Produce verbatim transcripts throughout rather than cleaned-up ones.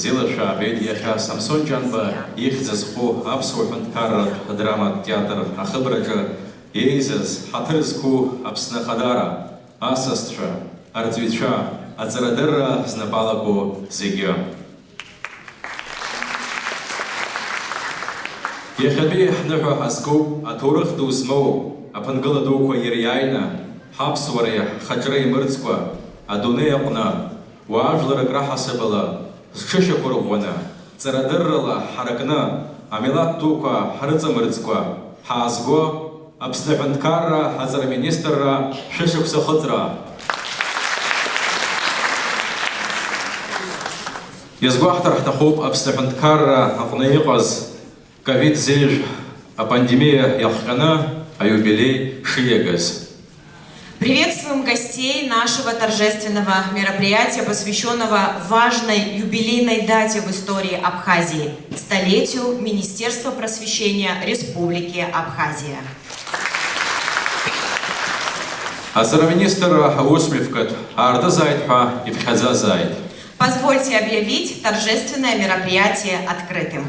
Бзиала шәаабеит. Иахьа Самсон Ҷанба ихьӡ зху аԥсуа ҳәынҭқарратә драматә театр ахыбраҿы еизаз, ҳаҭыр зқәу Аԥсны Ахадара, асасцәа, арҵаҩцәа, аҵарадырра знапы алаку зегьы. Иахьатәи ҳныҳәа ҳазкуп аҭоурых ду змоу аԥынгыла дуқәа ириааины, ҳаԥсуареи ҳхаҿреи мырӡкәа, адунеи аҟны уаажәларак раҳасабала зҽышьақәырӷәӷәаны, ҵарадыррала ҳаракны, амилаҭ дуқәа ҳрыҵамырӡкәа ҳаазго Аԥсны аҳәынҭқарра аҵара министрра шәышықәса ахыҵра. Иазгәаҳҭар ҳҭахуп Аԥсны аҳәынҭқарра аҟны иҟаз ковид зежә апандемиа иахҟьаны аиубилеи шиагаз. Приветствуем гостей нашего торжественного мероприятия, посвящённого важной юбилейной дате в истории Абхазии, столетию Министерства просвещения Республики Абхазия. Аҵара министр аусмҩаԥгатә аартызааит ҳәа иԥхьаӡазааит. Позвольте объявить торжественное мероприятие открытым.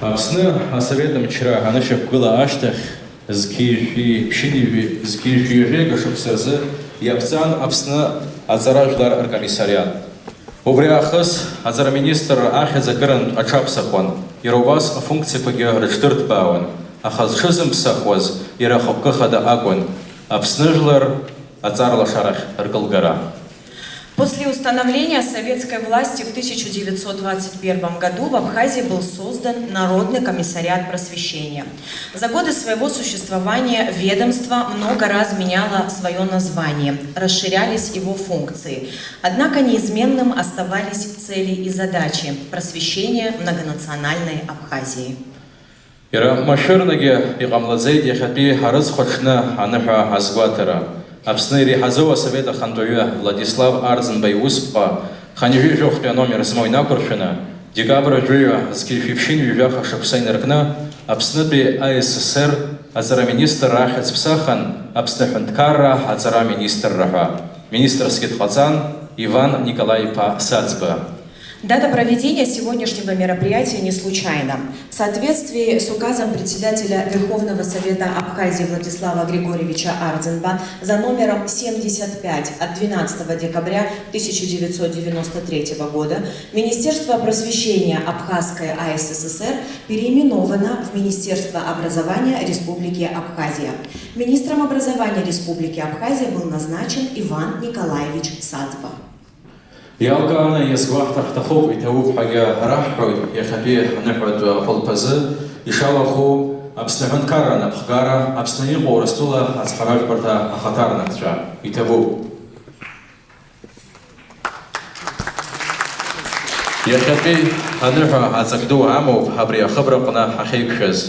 Аԥсны асовет мчра анышьақәгыла ашьҭахь, зқьи жәшәи ԥшьынҩажәи, зқьи жәшәи ҩажәи акы шықәса рзы иаԥҵан Аԥсны аҵаражәлар ркомиссариат. Убри аахыс аҵара министр ахьӡ акырынтә аҽаԥсахуан, иара убас афункциақәагьы рыҽдырҭбаауан, аха зҽызымԥсахуаз иара ахықәкы хада акәын, Аԥсны жәлар аҵара лашарахь ркылгара. После установления советской власти в тысяча девятьсот двадцать первом году в Абхазии был создан Народный комиссариат просвещения. За годы своего существования ведомство много раз меняло своё название, расширялись его функции. Однако неизменным оставались цели и задачи просвещения многонациональной Абхазии. Иара машәырнагьы иҟамлаӡеит иахьатәи арыцхә аҽны аныҳәа азгәаҭара. Аԥсны иреиҳаӡоу асовет ахантәаҩы Владислав Арӡынба иусԥҟа хынҩажәи жәохәтәи аномер змоу инақәыршәаны, декабрь жәаҩа зқьи жәшәи ԥшьынҩажәи жәаха шықәса инаркны Аԥснытәи А С С Р аҵара министрра ахьӡ ԥсахын Аԥсны аҳәынҭқарра аҵара министрра ҳәа. Министрсгьы дҟаҵан Иван Николаи-иԥа Саӡба. Дата проведения сегодняшнего мероприятия не случайна. В соответствии с указом председателя Верховного Совета Абхазии Владислава Григорьевича Ардзинба за номером семьдесят пять от двенадцатого декабря тысяча девятьсот девяносто третьего года Министерство просвещения Абхазской А С С Р переименовано в Министерство образования Республики Абхазия. Министром образования Республики Абхазия был назначен Иван Николаевич Саӡба. Иалкааны иазгәаҳҭар ҳҭахуп, иҭабуп ҳәагьы раҳҳәоит, иахьатәи аныҳәатә хәылԥазы ишалахәу Аԥсны аҳәынҭқарра анапхгара, Аԥсны иҟоу Урыстәыла ацҳаражәпарҭа ахаҭарнакцәа. Иҭабуп. Иахьатәи аныҳәа аҵак ду амоуп абри ахыбраҟны ҳахьеиқәшәаз.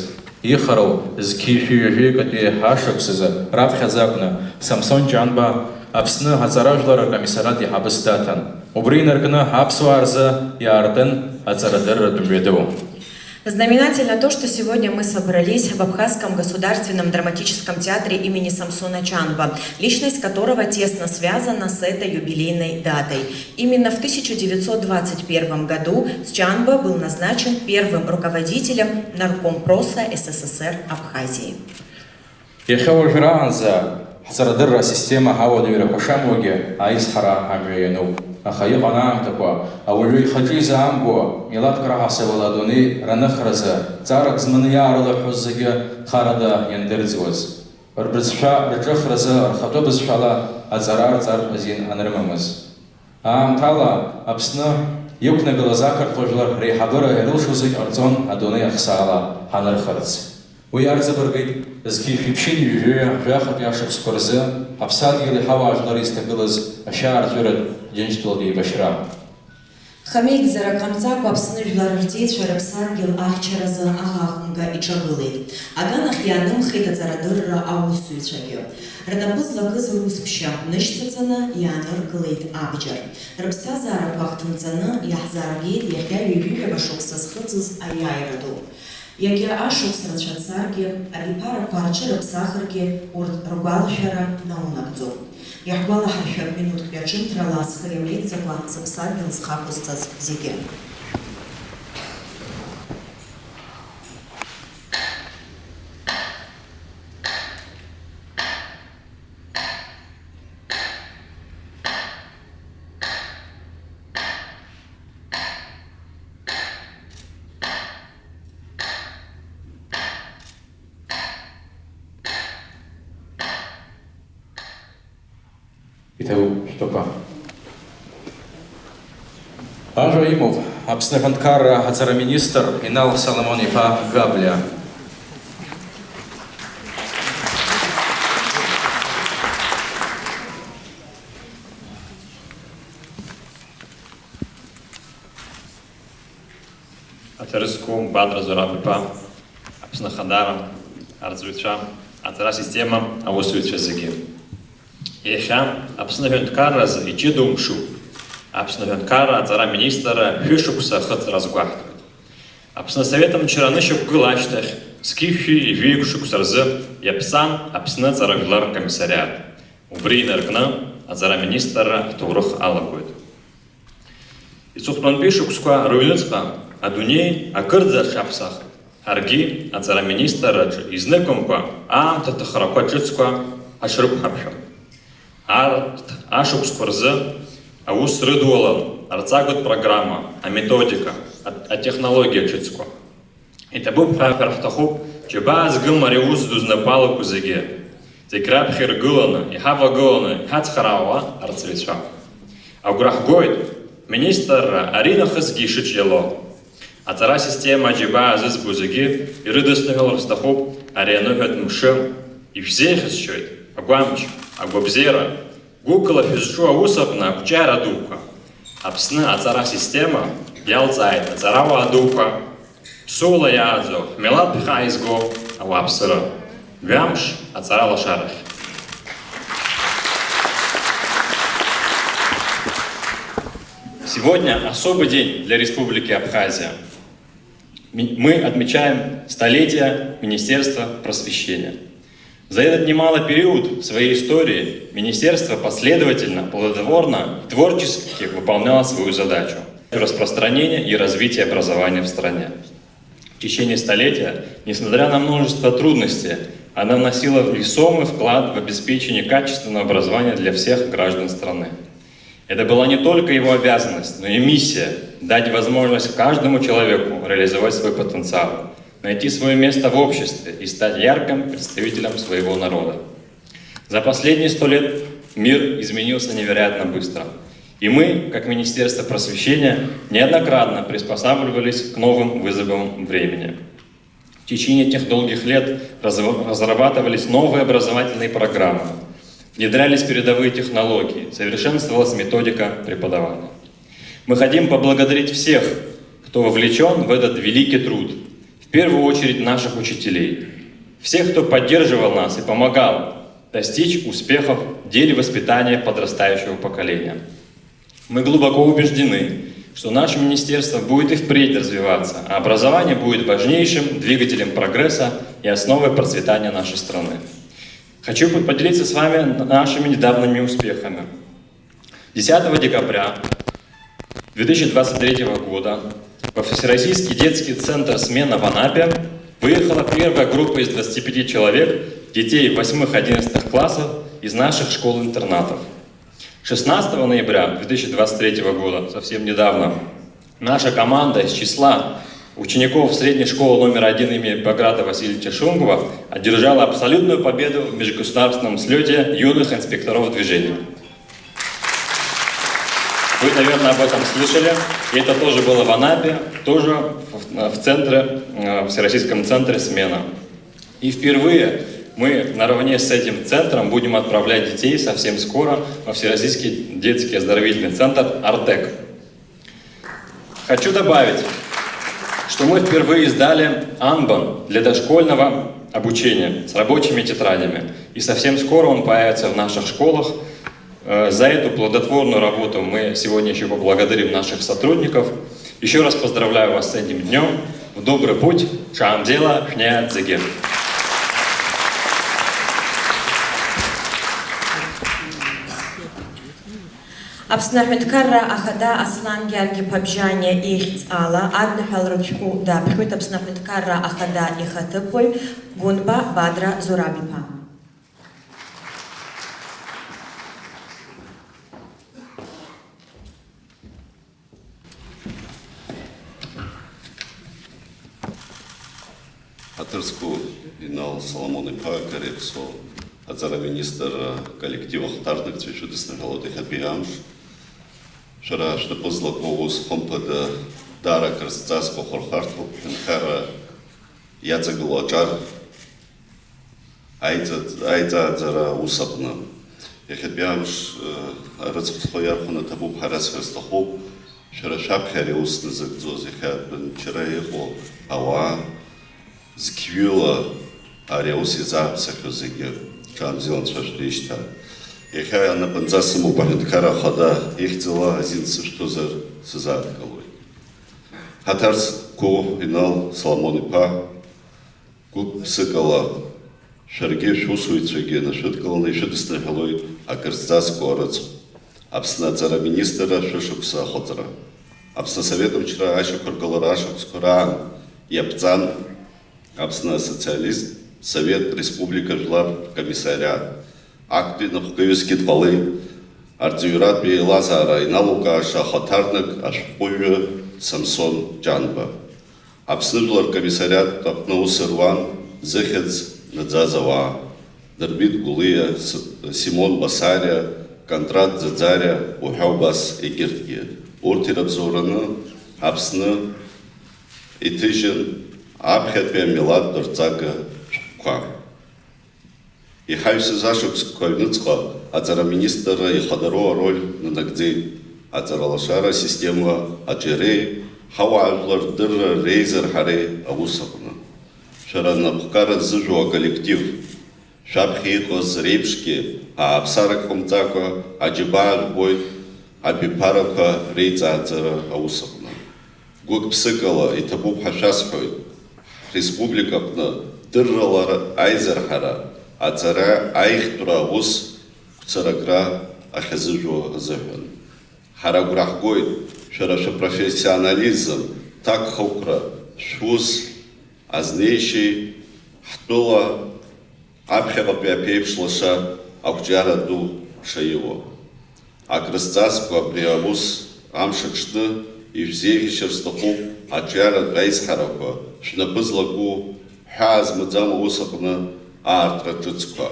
Ихароу, зқьи жәшәи ҩажәи акатәи ашықәсазы раԥхьаӡа акәны Самсон Ҷанба Аԥсны аҵаражәлар ркомиссариат иҳабыс даҭан. Убри инаркны аԥсуаа рзы иаартын аҵарадырратә мҩаду. Знаменательно то, что сегодня мы собрались в Абхазском государственном драматическом театре имени Самсона Чанба, личность которого тесно связана с этой юбилейной датой. Именно в тысяча девятьсот двадцать первом году Чанба был назначен первым руководителем Наркомпроса С С С Р Абхазии. Иахьа уажәраанӡа ҳҵарадырра асистема ҳауадаҩрақәа шамуагьы аизҳара амҩа иануп. Аха иҟан аамҭақәа, ауаҩы ихаҿы изаамго, милаҭк раҳасабала адунеи раныхразы ҵарак зманы иаарылыҳәҳәоз зегьы харада иандырӡуаз, рбызшәа рҿыхразы рхатәы бызшәала аҵара рҵартә азин анрымамыз. Аамҭала Аԥсны иқәнагылаз ақырҭуа жәлар реиҳабыра ирылшо зегь ҟарҵон адунеи ахсаала ҳанырхарц. Уи арҵабыргит зқьи жәшәи ԥшьынҩажәи ҩажәи жәахатәи ашықәсқәа рзы ҳаԥсадгьыли ҳауаажәлари зҭагылаз ашьаарҵәыратә Џьынџьтәылатә еибашьра. Хамеигӡарак ҟамҵакәа Аԥсны жәлар рҵеицәа рыԥсадгьыл ахьчаразы аӷа хәымга иҿагылеит. Аганахь иаанымхеит аҵарадырра аусзуҩцәагьы. Рнапы злакыз русԥшьа нышьҭаҵаны иааныркылеит абџьар. Рыԥсҭазаарақәа ахҭынҵаны иаҳзааргеит иахьа ҩажәи ҩаба шықәса зхыҵыз аиааира ду. Иагьа ашықәс рацәа царгьы, абиԥарақәа рҽырыԥсахыргьы, урҭ ргәалашәара наунагӡом. Иаҳгәалаҳаршәап минуҭктәи аҿымҭрала зхы иамеигӡакәа зыԥсадгьыл зхы ақәызҵаз зегьы. Иҭабуп шәтәақәа. Ажәа имоуп Аԥсны аҳәынҭқарра аҵара министр Инал Соломон-иԥа Габлиа. Аҭарызқәоу Бадра Зураб-иԥа, Аԥсны Ахадара арҵаҩцәа, аҵара система аусзуҩцәа зегьы. Иахьа Аԥсны аҳәынҭқарразы иҷыдоу мшуп. Аԥсны аҳәынҭқарра аҵара министрра шәышықәса ахыҵра азгәаҳҭоит. Аԥсны Асовет мчра анышьақәгыла ашьҭахь, зқьи жәшәи ҩажәи шықәса рзы иаԥҵан Аԥсны аҵара жәлар ркомиссариат. Убри инаркны аҵара министрра ҳҭоурых алагоит. Иҵыхәтәантәи шықәсқәа рыҩныҵҟа адунеи акырӡа аҽаԥсахит. Ҳаргьы аҵара министрраҿы изныкымкәа аамҭа ҭахрақәа ҿыцқәа ҳаҽрықәҳаршәон. Арҭ ашықәсқәа рзы аус рыдуалан арҵагатә программа, аметодика, а-, атехнологиа ҿыцқәа. Иҭабуп ҳәа ҳәа ҳҭахуп, џьабаа згым ари аус ду знапы алаку зегьы. Зегь раԥхьа иргыланы, иҳавагыланы, иҳацхраауа арҵаҩцәа. Агәра ҳгоит, министрра ари нахысгьы ишыҿиало. Аҵара система аџьабаа зызбо зегьы ирыдысныҳәалар сҭахуп ари аныҳәатә мшы. Ишәзеиӷьасшьоит агәамч, агәабзиара, гәыкала шәызҿу аус аҟны ақәҿиара дуқәа. Аԥсны аҵара система иалҵааит аҵарауаа дуқәа, ԥсуала иааӡо, ҳмилаҭ ԥхьаҟа изго ауааԥсыра. Ҩамш аҵара лашарахь. Сегодня особый день для Республики Абхазия. Ми-, мы отмечаем столетие Министерства просвещения. За этот немалый период своей истории министерство последовательно, плодотворно и творчески выполняло свою задачу распространения и развития образования в стране. В течение столетия, несмотря на множество трудностей, она вносила весомый вклад в обеспечение качественного образования для всех граждан страны. Это была не только его обязанность, но и миссия — дать возможность каждому человеку реализовать свой потенциал, найти своё место в обществе и стать ярким представителем своего народа. За последние сто лет мир изменился невероятно быстро, и мы, как Министерство просвещения, неоднократно приспосабливались к новым вызовам времени. В течение этих долгих лет разв-, разрабатывались новые образовательные программы, внедрялись передовые технологии, совершенствовалась методика преподавания. Мы хотим поблагодарить всех, кто вовлечён в этот великий труд, в первую очередь наших учителей, всех, кто поддерживал нас и помогал достичь успехов в деле воспитания подрастающего поколения. Мы глубоко убеждены, что наше министерство будет и впредь развиваться, а образование будет важнейшим двигателем прогресса и основой процветания нашей страны. Хочу поделиться с вами нашими недавними успехами. Десятого декабря две тысячи двадцать третьего года во Всероссийский детский центр «Смена» в Анапе выехала первая группа из двадцати пяти человек, детей восьмых-одиннадцатых классов из наших школ-интернатов. Шестнадцатого ноября две тысячи двадцать третьего года, совсем недавно, наша команда из числа учеников средней школы номер один имени Баграта Васильевича Шунгова одержала абсолютную победу в межгосударственном слёте юных инспекторов движения. Вы, наверное, об этом слышали. И это тоже было в Анапе, тоже в, в центре, э, Всероссийском центре «Смена». И впервые мы наравне с этим центром будем отправлять детей совсем скоро во Всероссийский детский оздоровительный центр «Артек». Хочу добавить, что мы впервые издали анбан для дошкольного обучения с рабочими тетрадями. И совсем скоро он появится в наших школах. Э, за эту плодотворную работу мы сегодня ещё поблагодарим наших сотрудников. Ещё раз поздравляю вас с этим днём. В добрый путь. Шәаамзеила шәнеи зегьы. Аԥсны Аҳәынҭқарра Ахада Аслан Гьаргь-иԥа Бжьаниа ихьӡ ала адныҳәаларатә шәҟәы даԥхьоит Аԥсны Аҳәынҭқарра Ахада ихаҭыԥуаҩ Гәынба Бадра Зураб-иԥа. Ҳаҭыр зқәу Инал Соломон-иԥа, Карепсо аҵара министр аколлектив ахаҭарнакцәа, ишәыдысныҳәалоит иахьатәи амш. Шәара шәнапы злаку аус, хымԥада, даара акыр зҵазкуа хырхарҭоуп, ҳәынҭқарра иаҵагылоу аҿар аиҵа-, аиҵааӡара аус аҟны. Иахьатәи амш, э, арыцхә схы иархәаны ҭабуп ҳәа расҳәар сҭахуп, шәара шәаԥхьа ари аус назыгӡоз, иахьа атәанчара иҟоу ауаа зқьҩыла ари аус иазааԥсахьоу зегьы, ҽаанбзиала Анцәа шәнеишьҭа. Иахьа анапынҵа сымоуп аҳәынҭқарра ахада ихьӡала азин сышәҭозар сызааҭгылоит. Ҳаҭыр зқәу Инал Соломон-иԥа, гәык-ԥсыкала шәаргьы шәусуҩцәагьы нашәыдкыланы ишәыдысныҳәалоит акыр зҵазкуа арыцхә. Аԥсны аҵара министрра шәышықәса ахыҵра. Аԥсны Асовет мчра ашьақәыргылара ашықәсқәа раан иаԥҵан Аԥсны Асоциалисттә Совет Республика Жәлар Ркомиссариат. Актәи напхгаҩысгьы дҟалеит арҵаҩратә еилазаара иналукааша ахаҭарнак ашәҟәыҩҩы Самсон Џьанба. Аԥсны Жәлар Ркомиссариат аҟны аус руан зыхьӡ наӡаз ауаа, Дырмит Гәлиа, С-, Симон Басариа, Кондрат Ӡаӡариа уҳәа убас егьырҭгьы. Урҭ ирыбзоураны Аԥсны иҭыжьын аԥхьатәи амилаҭтә рҵага шәҟәқәа. Иҳаҩсыз ашықәсқәа аҩныҵҟа аҵара аминистрра ихадароу ароль нанагӡеит аҵаралашара асистема аҿиареи ҳауаажәлар рдырра реизырҳареи аус аҟны. Шәара анапхгара ззыжәу аколлектив, шәаԥхьа иҟаз реиԥшгьы ааԥсарак ҟамҵакәа аџьабаа жәбоит абиԥарақәа реиҵааӡара аус аҟны. Гәык-ԥсыкала иҭабуп ҳәа шәасҳәоит, ҳреспублика аҟны дыррала аизырҳара, аҵара аиӷьтәра аус гәцаракра ахьазыжәуа азыҳәан. Ҳара агәра ҳгоит шәара шәапрофессионализм, ҭакхықәра, шәус азнеишьеи ҳтәыла аԥхьаҟатәи аԥеиԥш лаша ақәҿиара ду шаиуа. Акрызҵазкуа абри аус амш аҽны ишәзеиӷьашьар сҭахуп аҿиаратә аизҳарақәа, шәнапы злаку ҳәаа змаӡам аус аҟны аартра ҿыцқәа.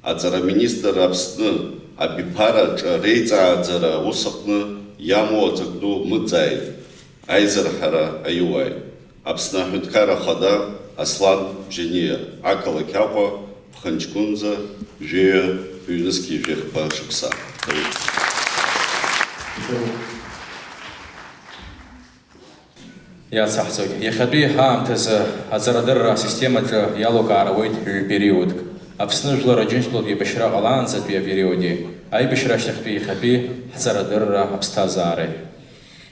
Аҵара аминистр Аԥсны абиԥараҿы реиҵааӡара аус аҟны иамоу аҵак ду мыӡааит. Аизырҳара аиуааит. Аԥсны Аҳәынҭқарра Ахада Аслан Бжьаниа, ақалақь Аҟәа, Ԥхынҷкәынӡа, жәаҩа ҩнызқьи жәахԥа шықәса. Иацаҳҵоит. Иахьатәи ҳаамҭазы аҵарадырра асистемаҿы иалукаар ауеит ҩ-периодк. Аԥсны Жәлар Аџьынџьтәылатә еибашьра ҟалаанӡатәи апериоди, аибашьра ашьҭахьтәи иахьатәи ҳҵарадырра аԥсҭазаареи.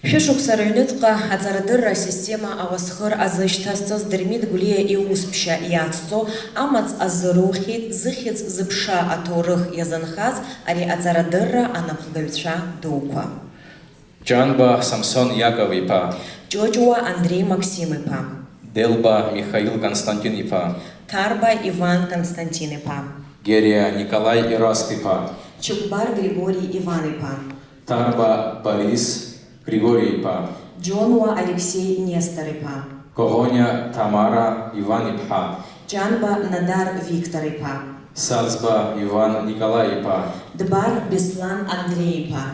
Шәышықәса рыҩныҵҟа аҵарадырра асистема ауасхыр азышьҭазҵаз Дырмит Гәлиа иусԥшьа иацҵо амаҵ азырухьеит зыхьӡ-зыԥша аҭоурых иазынхаз ари аҵарадырра анапхгаҩцәа дуқәа. Ҷанба Самсон Иаков-иԥа. Ҷоҷуа Андреи Максим-иԥа. Делба Михаил Константин-иԥа. Ҭарба Иван Константин-иԥа. Гериа Николаи Ераст-иԥа. Чықәбар Григорий Иван-иԥа. Ҭарба Борис Григорий-иԥа. Џьонуа Алексеи Нестор-иԥа. Коӷониа Тамара Иван-иԥҳа. Ҷанба Надар Виктор-иԥа. Саӡба Иван Николаи-иԥа. Дбар Беслан Андрей-иԥа.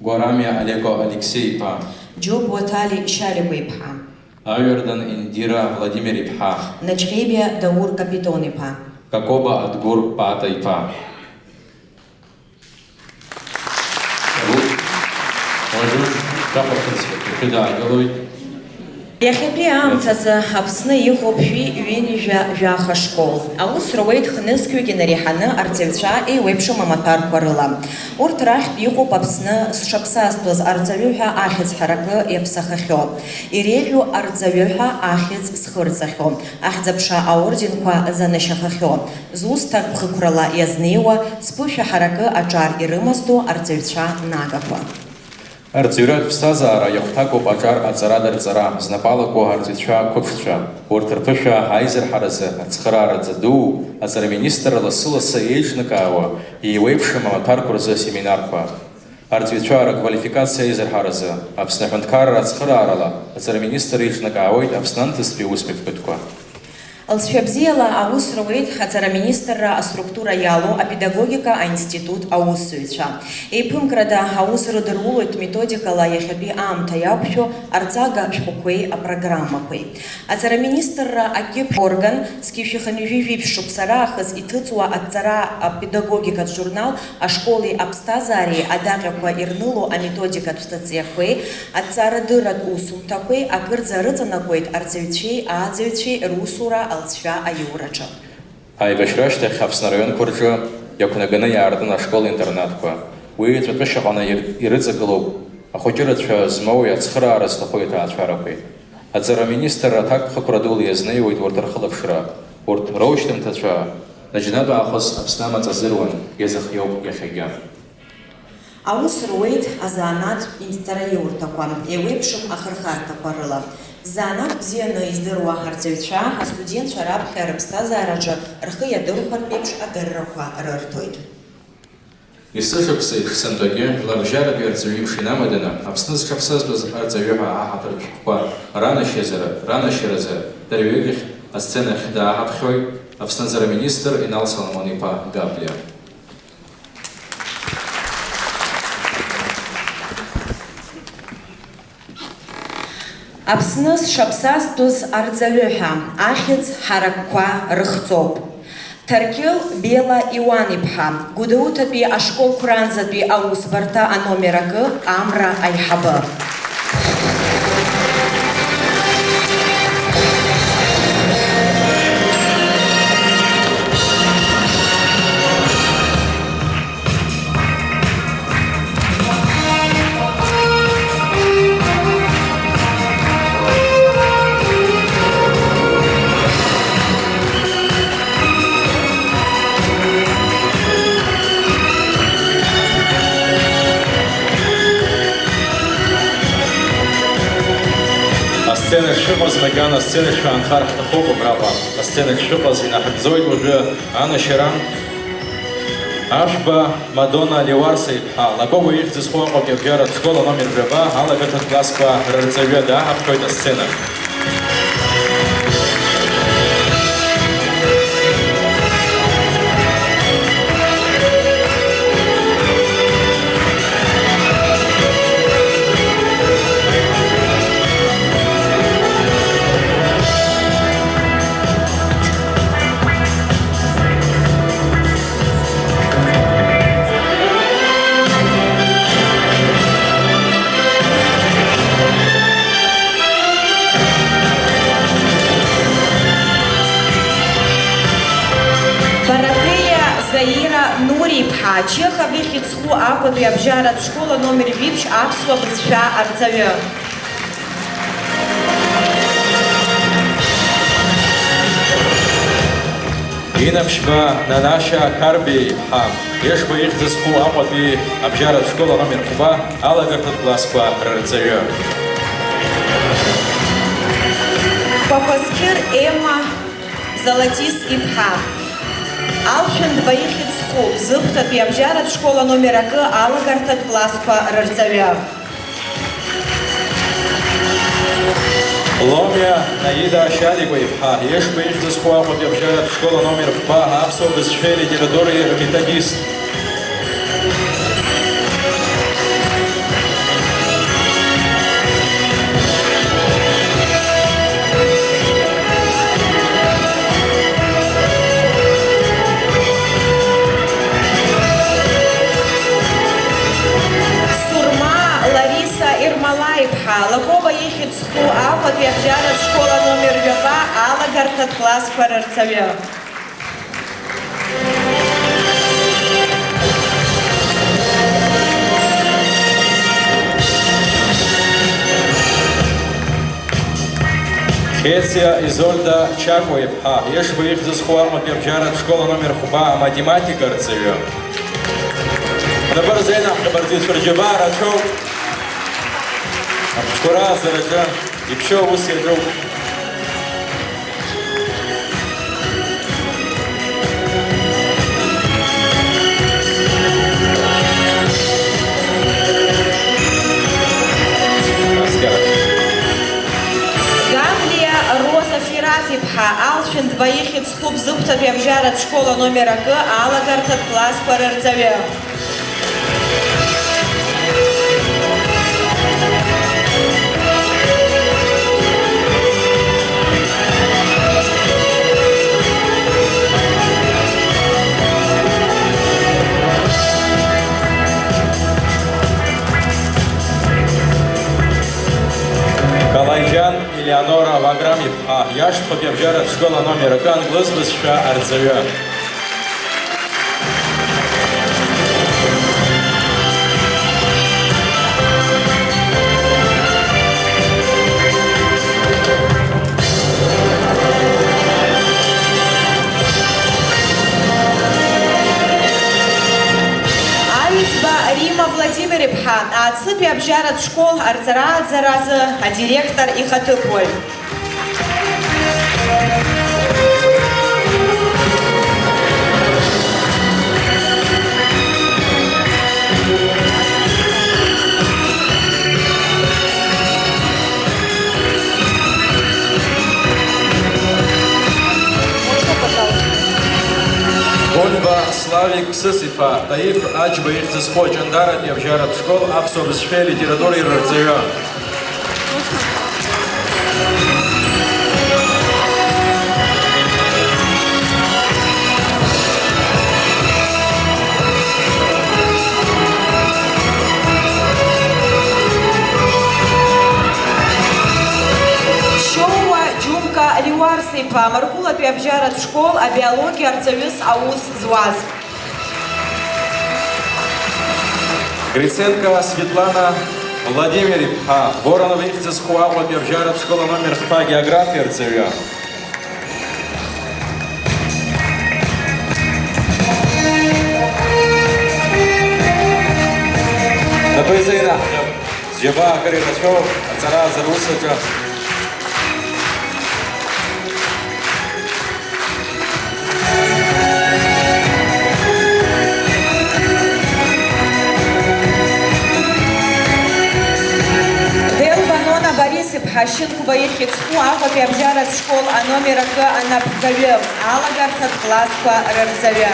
Гәарамиа Алеко Алексеи-иԥа. Џьопуа Ҭали Шьаликәа-иԥҳа. Аҩардан Индира Владимир-иԥҳа. Наҷҟьебиа Даур Капитон-иԥа. Какоба Адгәыр Пата-иԥа. Уажәы шәахәаԥшырц шәыдаагалоит. Иахьатәи аамҭазы Аԥсны иҟоуп шәи ҩынҩажәа жәаха школ. Аус руеит хнызқьҩык инареиҳаны арҵаҩцәа еиуеиԥшым амаҭәарқәа рыла. Урҭ рахьтә иҟоуп Аԥсны зҽаԥсазтәыз арҵаҩы ҳәа ахьӡ ҳаракы иаԥсахахьоу, иреиӷьу арҵаҩы ҳәа ахьӡ зхырҵахьоу, ахьӡ-аԥша аорденқәа занашьахахьоу, зус ҭакԥхықәрала иазнеиуа, зԥышәа ҳаракы аҿар ирымазтәу арҵаҩцәа нагақәа. Арҵаҩратә ԥсҭазаара иахәҭакуп аҿар аҵара-дарҵара, знапы алаку арҵаҩцәа қәыԥшцәа. Урҭ рԥышәа аизырҳаразы, ацхырааразы дуу, аҵараминистрра лассы-лассы еиҿнакаауа, еиуеиԥшым амаҭәарқәа рзы асеминарқәа. Арҵаҩцәа рыквалификациа аизырҳаразы, Аԥсны аҳәынҭқарра ацхыраарала, аҵараминистр еиҿнакаауеит Аԥсны анҭыҵтәи аусмҩаԥгатәқәа. Лҵшәа бзиала аус руеит аҵараминистрра аструктура иалоу апедагогика аинститут аусзуҩцәа. Еиԥымкрада аус рыдырулоит методикала иахьатәи аамҭа иақәшәо арҵага шәҟәқәеи апрограммақәеи. Аҵараминистрра акьыԥхь орган зқьи жәшәи хынҩажәи жәиԥшь шықәса раахыс иҭыҵуа аҵара апедагогикатә журнал ашколи аԥсҭазаареи адаҟьақәа ирныло аметодикатә статиақәеи, аҭҵаарадырратә усумҭақәеи акырӡа рыҵанакуеит арҵаҩцәеи ааӡаҩцәеи русура алҵшәа аиураҿы. Аибашьра ашьҭахь Аԥсны араионқәа рҿы иақәнаганы иаартын ашкол-интернатқәа. Уи ҵәатәышьаҟны ир-, ирыҵагылоуп ахәыҷы рацәа змоуи ацхыраара зҭаху иҭаацәарақәеи. Аҵара аминистрра аҭакԥхықәра дула иазнеиуеит урҭ рхылаԥшра. Урҭ роушьҭымҭацәа наџьнатә аахыс Аԥсны амаҵ азыруан, иазыхиоуп иахьагьы. Аус руеит азанааҭтә инҵҵараиурҭақәа, еиуеиԥшым ахырхарҭақәа рыла. Ззанааҭ бзианы издыруа арҵаҩцәа, астудентцәа раԥхьа рыԥсҭазаараҿы рхы иадырхәартә еиԥш адыррақәа рырҭоит. Есышықәса еиԥш сынтәагьы, жәларбжьаратәи арҵаҩы еиԥш инамаданы, Аԥсны зҽаԥсазтәыз арҵаҩы ҳәа аҳаҭыртә шәҟәқәа ранашьазара, ранашьаразы, дырҩегьых асцена ахь дааҳаԥхьоит Аԥсны аҵара министр Инал Соломон-иԥа Габлиа. Аԥсны зҽаԥсазтәыз арҵаҩы ҳәа ахьӡ ҳаракқәа рыхҵоуп. Ҭаркьыл Бела Иуан-иԥҳа, Гәдоуҭатәи ашколқәранӡатәи аусбарҭа аномер акы амра аиҳабы. Асцена шыҟаз макьана асцена шәаанхар ҳҭахуп абраҟа. Асцена шыҟаз инаҳагӡоит уажәы анашьара. Ашәба Мадонна Леуарса-иԥҳа, Лакоба ихьӡ зху Аҟәа Кьабжьаратә школ аномер жәаба алагарҭатә классқәа рырҵаҩы дааҳаԥхьоит асцена. Ира Нури-иԥҳа, Чехов ихьӡ зху Аҟәатәи абжьаратә школ аномер жәиԥшь аԥсуа бызшәа арҵаҩы. Инаԥшьба Нанашьа Қарбеи-иԥҳа, Ешба ихьӡ зху Аҟәатәи абжьаратә школ аномер хәба алагарҭатә классқәа рырҵаҩы. Папасқьыр Емма Залатис-иԥҳа, Алшәындба ихьӡ зху Бзыԥҭатәи абжьаратә школ аномер акы алагарҭатә классқәа рырҵаҩы. Ломиа Наида Шьаликәа-иԥҳа, Ешба ихьӡ зху Аҟәатәи абжьаратә школ аномер хәба аԥсуа бызшәеи литературеи рметодист. Сурма Лариса Ермолаи-иԥҳа, Лакоба ихьӡ зху Аҟәатәи абжьаратә школ аномер ҩба алагарҭатә классқәа рырҵаҩы. Хециа Изольда Чакәа-иԥҳа, Ешба ихьӡ зху Аҟәатәи абжьаратә школ аномер хәба аматематика рҵаҩы. Набар зеинаҳ хабарҵаҩцәа рџьабаа рацәоуп. Ахәыҷқәа рааӡараҿы иԥшьоу аус иаҿуп. Габлиа Роза Фират-иԥҳа, Алшәындба ихьӡ зху Бзыԥҭатәи абжьаратә школ аномер акы алагарҭатә классқәа рырҵаҩы. Калаиџьан Елеонора Ваграм-иԥҳа, Иашԥхатәи абжьаратә школ аномер акы англыз бызшәа арҵаҩы. Аҩӡба Римма Владимир-иԥҳа, Ацытәи абжьаратә школ арҵара-ааӡаразы адиректор ихаҭыԥуаҩ. Гольба Славик Сысиԥа, Таиф Аџьба ихьӡ зху Аҷандаратәи абжьаратә школ аԥсуа бызшәеи алитературеи рырҵаҩы. Шьоуа Џьумка Лиуарса-иԥа, Марқәылатәи абжьаратә школ абиологиа арҵаҩыс аус зуаз. Гриценко Светлана Владимир-иԥҳа, Воронов ихьӡ зху Аҟәатәи абжьаратә школ аномер хԥа агеографиа рҵаҩы. Напы изеинаҳҟьап, зџьабаа акыр ирацәоу аҵара-ааӡара ус аҿы. Делба Нона Борис-иԥҳа, Шьынқәба ихьӡ зху Аҟәатәи абжьаратә школ аномер акы анапхгаҩы, алагарҭатә классқәа рырҵаҩы.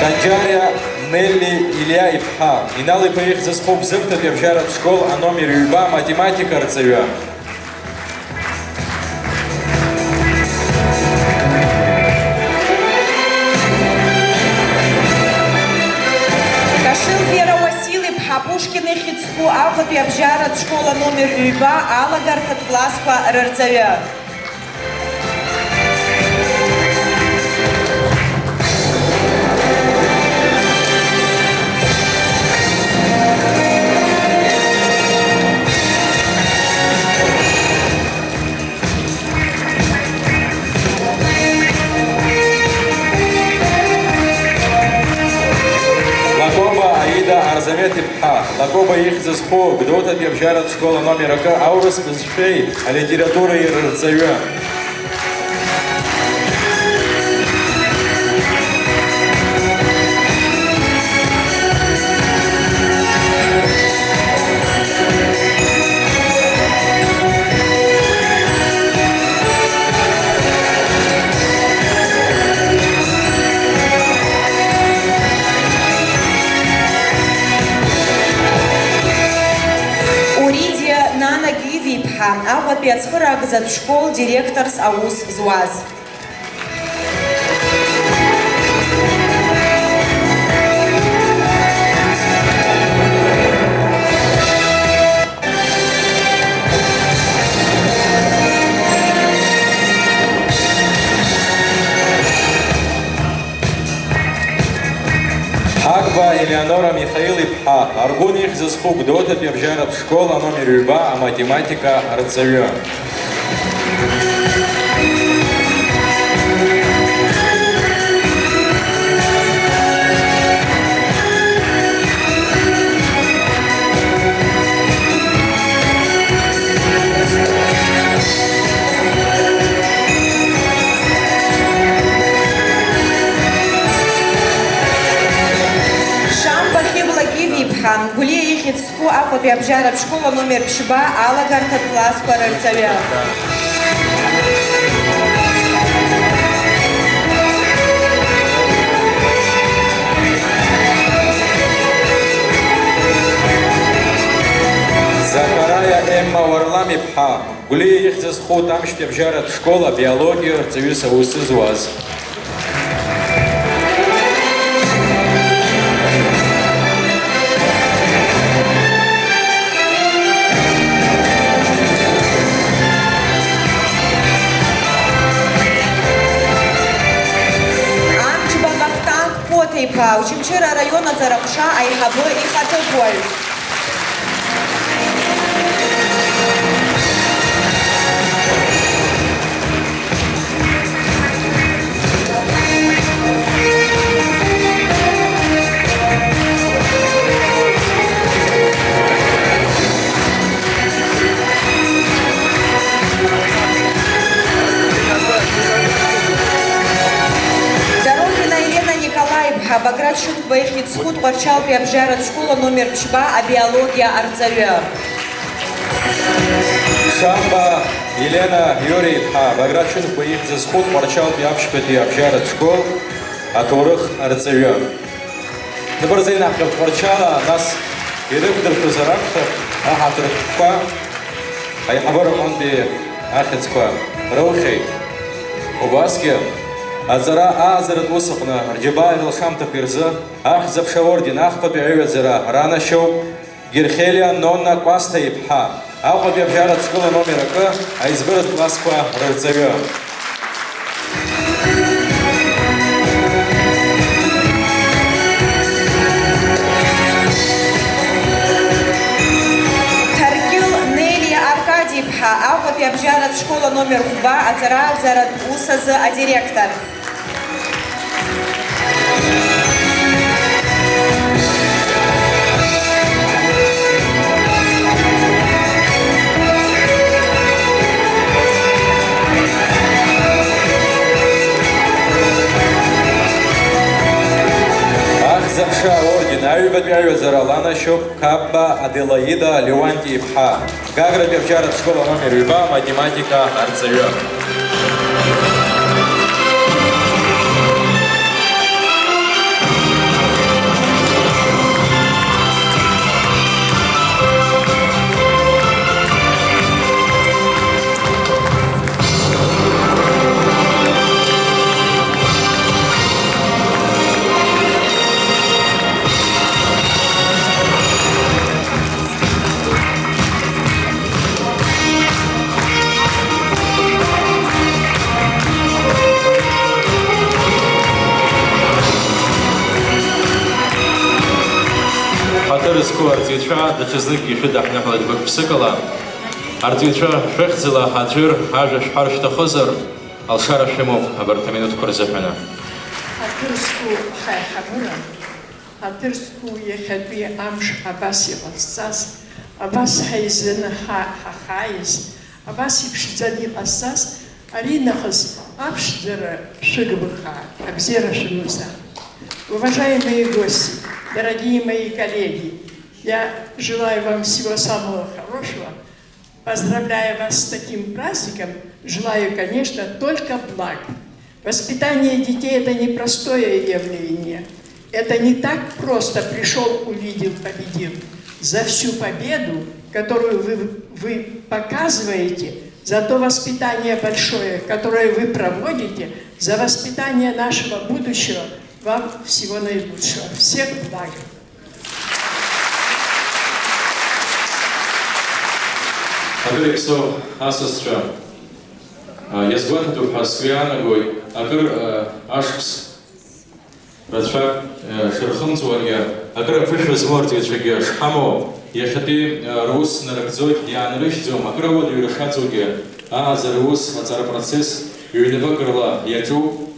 Канџьариа Нелли Илиа-иԥҳа, Инал-иԥа ихьӡ зху Бзыԥҭатәи абжьаратә школ аномер ҩба аматематика рҵаҩы. Пушкин ихьӡ зху Аҟәатәи абжьаратә школ аномер ҩба алагарҭатә классқәа рырҵаҩы. Лакоба Аида Арзамеҭ-иԥҳа, Лакоба ихьӡ зху Гәдоуҭатәи абжьаратә школ аномер акы аурыс бызшәеи алитературеи рырҵаҩы. Уридиа Нана Гиви-иԥҳа, Аҟәатәи ацхыраагӡатә школ директорс аус зуаз. Ҳагба Елеонора Михаил-иԥҳа, Аргәын ихьӡ зху Гәдоуҭатәи абжьаратә школ аномер ҩба аматематика арҵаҩы. Шамба Хьыбла Гиви-иԥҳа, Гәлиа ихьӡ зху Аҟәатәи абжьаратә школ аномер ԥшьба алагарҭатә классқәа рырҵаҩы. Закараиа Емма Уарлам-иԥҳа, Гәлиа ихьӡ зху Тамшьтәи абжьаратә школ абиологиа рҵаҩыс аус зуаз. Амҷба Вахтанг Ԥоҭа-иԥа, Очамчыра араион аҵараҟәша аиҳабы ихаҭыԥуаҩ. Дорохина Елена Николаи-иԥҳа, Баграт Шьынқәба ихьӡ зху Тҟәарчалтәи абжьаратә школ аномер ԥшьба абиологиа арҵаҩы. Шамба Елена Иури-иԥҳа, Баграт Шьынқәба ихьӡ зху Тҟәарчалтәи аԥшьбатәи абжьаратә школ аҭоурых арҵаҩы. Ныбырзеинаҳҟьап Тҟәарчала, нас ирықәдыршәозар акәхап, аҳаҭыртәқәа аиҳабыра аҟынтәи ахьӡқәа рылхьеит. Убасгьы, аҵара ааӡаратә усаҟны рџьабаа ирлашамҭақәа рзы Ахьӡ-аԥша аорден ахԥатәи аҩаӡара ранашьоуп Герхелиа Нонна Кәасҭа-иԥҳа, Аҟәатәи абжьаратә школ аномер акы аизбыратә классқәа рырҵаҩы. Ҭаркьыл Нелиа Аркади-иԥҳа, Аҟәатәи абжьаратә школ аномер хәба аҵарааӡаратә ус азы адиректор. Ахьӡ-аԥша аорден аҩбатәи аҩаӡара ланашьоуп Қапба Аделаида Леуанти-иԥҳа, Гагратәи абжьаратә школ аномер ҩба аматематика арҵаҩы. Рызку арҵаҩцәа даҽазныкгьы шәыдаҳныҳәалеит гәык-ԥсыкала. Арҵаҩцәа шәыхьӡала аӡәыр ажәа шәҳәар шәҭахызар, алшара шәымоуп абарҭ аминуҭқәа рзыҳәаны. Аҭыр зқәу ҳаиҳабыра, аҭыр зқәу иахьатәи амш абас иҟазҵаз, абас ҳаизаны ҳа-, ҳахааиз, абас иԥшӡаны иҟазҵаз, аринахыс аԥшӡара шәыгмырхааит, абзиара шәымазааит. Уважаемые гости, дорогие мои коллеги, я желаю вам всего самого хорошего. Поздравляю вас с таким праздником, желаю, конечно, только благ. Воспитание детей — это непростое явление. Это не так просто: пришёл, увидел, победил. За всю победу, которую вы, вы показываете, за то воспитание большое, которое вы проводите, за воспитание нашего будущего, вам всего наилучшего. Всех благ. Акыр иаԥсоу асасцәа, а, иазгәаҭатәуп ҳәа сгәы иаанагоит, акыр, а, ашықәс рацәак, а, шырхымҵуагьы, акыр аԥышәа змоу арҵаҩцәагьы шҳамоу, иахьатәи, а, рус нарыгӡоит, иаанрыжьӡом, акыр ауадаҩра шаҵоугьы, ааӡара ус, аҵара процесс ҩнапык рыла иаҿуп.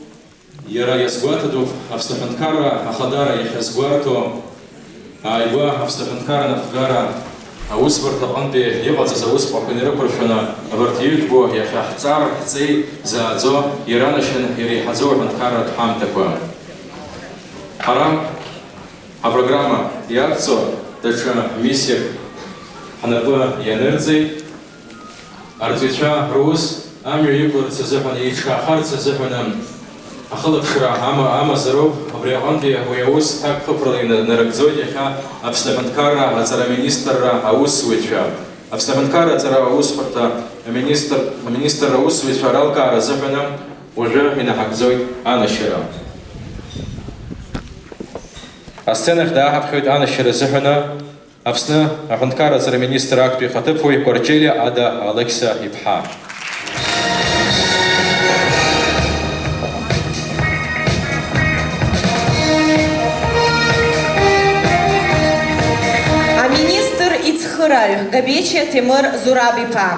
Иара иазгәаҭатәуп Аԥсны Аҳәынҭқарра Ахадара иахьазгәарҭо, ааигәа Аԥсны Аҳәынҭқарра анапхгара аусбарҭа аҟынтәи иҟаҵаз аусԥҟақәа инарықәыршәаны, абарҭ ижәбо иахьа ҳҵар, ҳҵеи зааӡо, иранашьан иреиҳаӡоу аҳәынҭқарратә ҳамҭақәа. Ҳара ҳапрограмма иақәҵоу даҽа миссиак ҳнапы ианырҵеит. Арҵаҩцәа рус амҩа иқәларц азыҳәан, еиҿкаахарц азыҳәан ахылаԥшра ама-, амазароуп. Убри аҟынтәи уи аус ҭакԥхықәрала ина-, инарыгӡоит иахьа Аԥсны Аҳәынҭқарра аҵара аминистрра аусзуҩцәа. Аԥсны Аҳәынҭқарра аҵара аусҳәарҭа аминистр-, аминистрра аусзуҩцәа ралкаара азыҳәан уажәы инаҳагӡоит анашьара. Асценахь дааҳаԥхьоит анашьара азыҳәан Аԥсны аҳәынҭқарра аҵара аминистр актәи ихаҭыԥуаҩ Кәарҷелиа Ада Алықьса-иԥҳа. Аминистр ицхыраҩ Габечиа Ҭемыр Зураб-иԥа.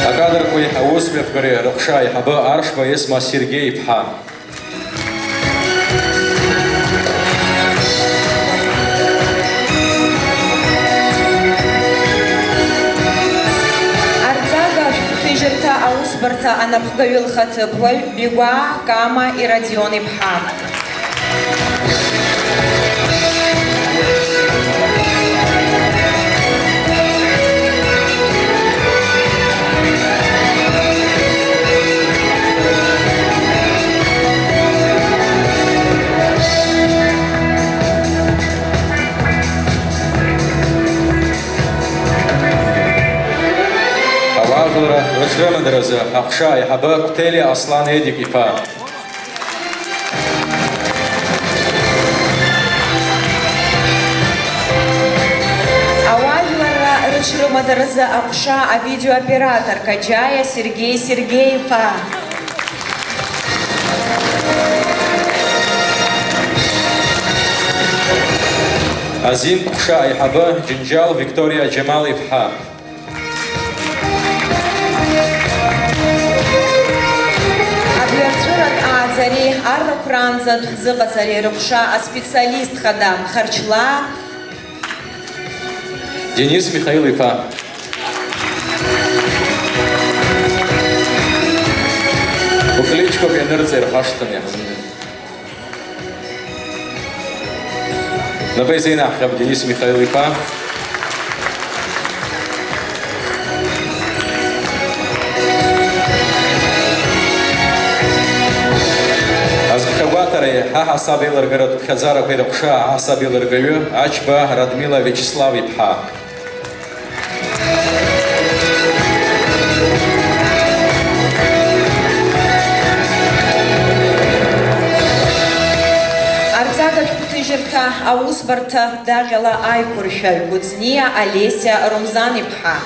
Акадрқәеи аусмҩаԥгареи рыҟәша аиҳабы Аршба Есма Сергеи-иԥҳа. Арҵага ашәҟәҭыжьырҭа аусбарҭа анапхгаҩы лхаҭыԥуаҩ Бигәаа Кама Иродион-иԥҳа. Ауаажәларра рыҽрымадаразы аҟәша аиҳабы Қәҭели Аслан Едик-иԥа. Ауаажәларра рыҽрымадаразы аҟәша авидеооператор Каџьаиа Сергеи Сергеи-иԥа. Азинтә ҟәша аиҳабы Џьынџьал Викториа Џьамал-иԥҳа. Абҩарҵәыратә ааӡареи аррақәраанӡатә зыҟаҵареи рыҟәша аспециалист хада Харчлаа Денис Михаил-иԥа. Укличкоуп ианырҵа ирхашҭын иаҳзымдыр. Напы еизеинаҳҟьап Денис Михаил-иԥа. Азкхьагәаҭареи ҳаҳасаб еилыргаратә ԥхьаӡарақәеи рыҟәша аҳасаб еилыргаҩы Ачба Радмила Виачеслав-иԥҳа. Арҵага шәҟәҭыжьырҭа аусбарҭа даҟьала аиқәыршәаҩ Кәыҵниа Олеся Румзан-иԥҳа.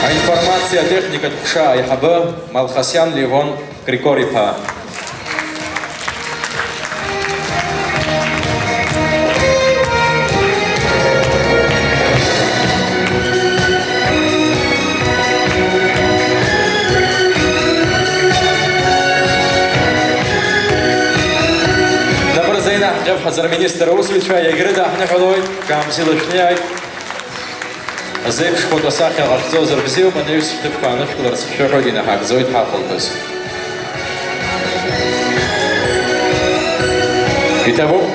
Аинформациа Атехникатә ҟәша аиҳабы Малхасиан Левон Григор-иԥа. Напырза инаҳҟьап ҳаҵара министр аусзуҩцәа, иагьрыдаҳныҳәалоит, шәаамсилашәниааит. Зеиԥш фотосахьа ҟашәҵозар бзиоуп, анаҩс шәҭыԥқәа аанышәкыларц ҳшәыҳәоит, инаҳагӡоит ҳахәылԥаз. Иҭабуп,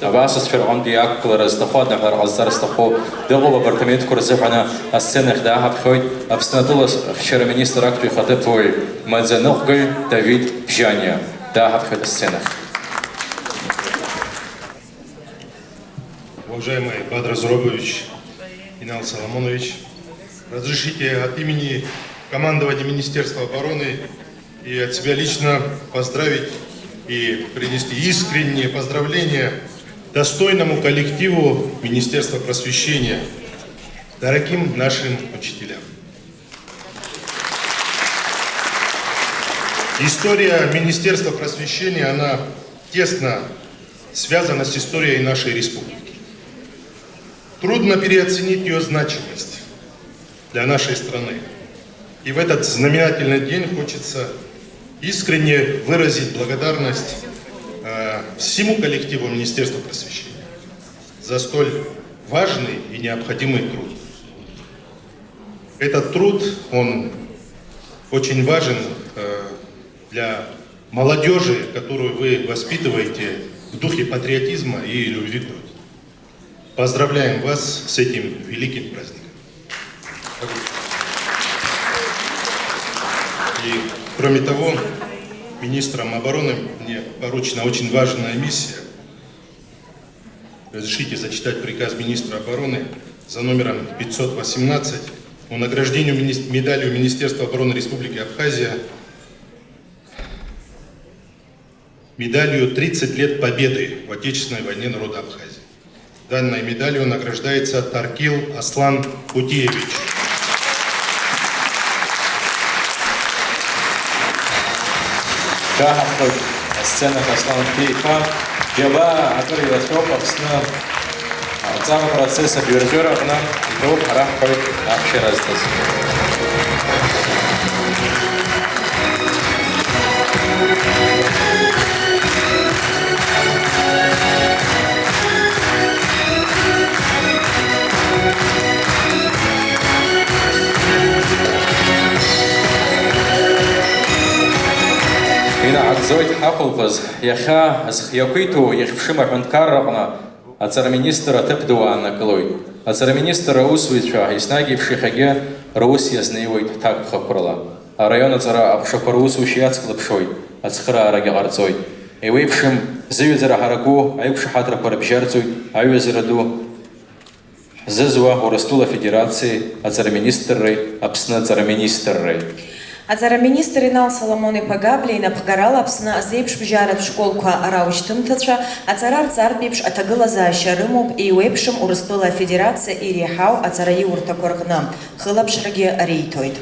абасҵәҟьа рҟынтәи ақәгылара зҭаху, адныҳәалара ҟазҵар зҭаху дыҟоуп, абарҭ аминуҭқәа рзыҳәаны асценахь дааҳаԥхьоит Аԥсны атәыла ахьчара министр актәи ихаҭыԥуаҩ, маӡаныҟәгаҩ Давид Бжьаниа. Дааҳаԥхьоит асценахь. Уважаемый Бадра Зуробович, Инал Соломонович, разрешите от имени командования Министерства обороны и от себя лично поздравить и принести искренние поздравления достойному коллективу Министерства просвещения, дорогим нашим учителям. История Министерства просвещения, она тесно связана с историей нашей республики. Трудно переоценить её значимость для нашей страны. И в этот знаменательный день хочется искренне выразить благодарность, э, всему коллективу Министерства просвещения за столь важный и необходимый труд. Этот труд, он очень важен, э, для молодёжи, которую вы воспитываете в духе патриотизма и любви к Родине. Поздравляем вас с этим великим праздником. И, кроме того, министром обороны мне поручена очень важная миссия. Разрешите зачитать приказ министра обороны за номером пятьсот восемнадцать о награждении министерства обороны Республики Абхазия медалью «тридцать лет Победы в Отечественной войне народа Абхазии». Данной медалью награждается Таркил Аслан Кутиевич. Шәаҳаԥхьоит асценахь Аслан Кутиа-иԥа. Џьабаа акыр илашәоуп Аԥсны. Аҵара процесс абиржәыр аҟны иҭоуп, ҳара ҳҳәоит аԥхьара зҭаз. Инаҳагӡоит ҳахәылԥаз, иахьа зхы иақәиҭу иахьԥшым аҳәынҭқарраҟны Аҵараминистр аҭыԥ ду ааннакылоит. Аҵараминистр аусзуҩцәа, еснагь еиԥш иахьагьы рус иазнеиуеит ҭакԥхықәрала. Араион аҵара аҟәшақәа русушьа иацклаԥшуеит, ацхыраарагьы ҟарҵоит. Еиуеиԥшым зыҩаӡара ҳараку аиқәшаҳаҭрақәа рыбжьарҵоит аҩызара ду ҳзызуа Урыстәыла Афедерациеи Аҵараминистрреи Аԥсны Аҵараминистрреи. Аҵараминистр Инал Соломон-иԥа Габлиа инапхгарала Аԥсны азеиԥшбжьаратә школқәа раушьҭымҭацәа аҵара рҵартә еиԥш аҭагылазаашьа рымоуп, еиуеиԥшым Урыстәыла Афедерациа иреиҳау аҵараиурҭақәа рҟны хылаԥшрагьы риҭоит.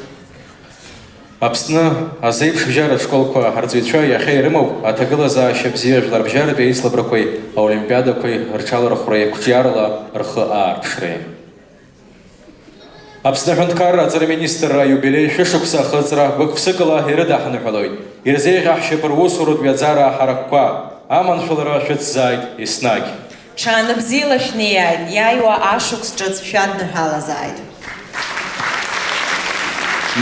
Аԥсны азеиԥшбжьаратә школқәа рҵаҩцәа иахьа ирымоуп аҭагылазаашьа бзиа жәларбжьаратәи аицлабрақәеи аолимпиадақәеи рҽалархәреи қәҿиарала рхы аарԥшреи. Аԥсны аҳәынҭқарра аҵараминистрра аиубилеи шәышықәса ахыҵра гәык-ԥсыкала ирыдаҳныҳәалоит. Ирзеиӷьаҳшьап русуратә ҩаӡара аҳаракқәа, аманшәалара шәыцзааит еснагь. Ҽаанбзиала шәнеиааит, иааиуа ашықәс ҿыц шәадныҳәалазааит.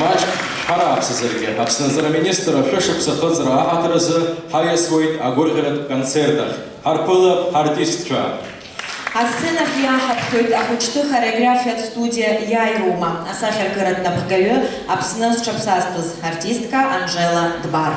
Маҷк шәҳарааԥсазаргьы, Аԥсны аҵараминистрра шәышықәса ахыҵра аҳаҭыр азы ҳаиасуеит агәырӷьаратә концерт ахь. Ҳарԥылап ҳартистцәа! Асценахь иааҳаԥхьоит ахәыҷтәы хореографиатә студиа Иааирума, асахьаркыратә напхгаҩы, Аԥсны зҽаԥсазтәыз артистка Анжела Дбар.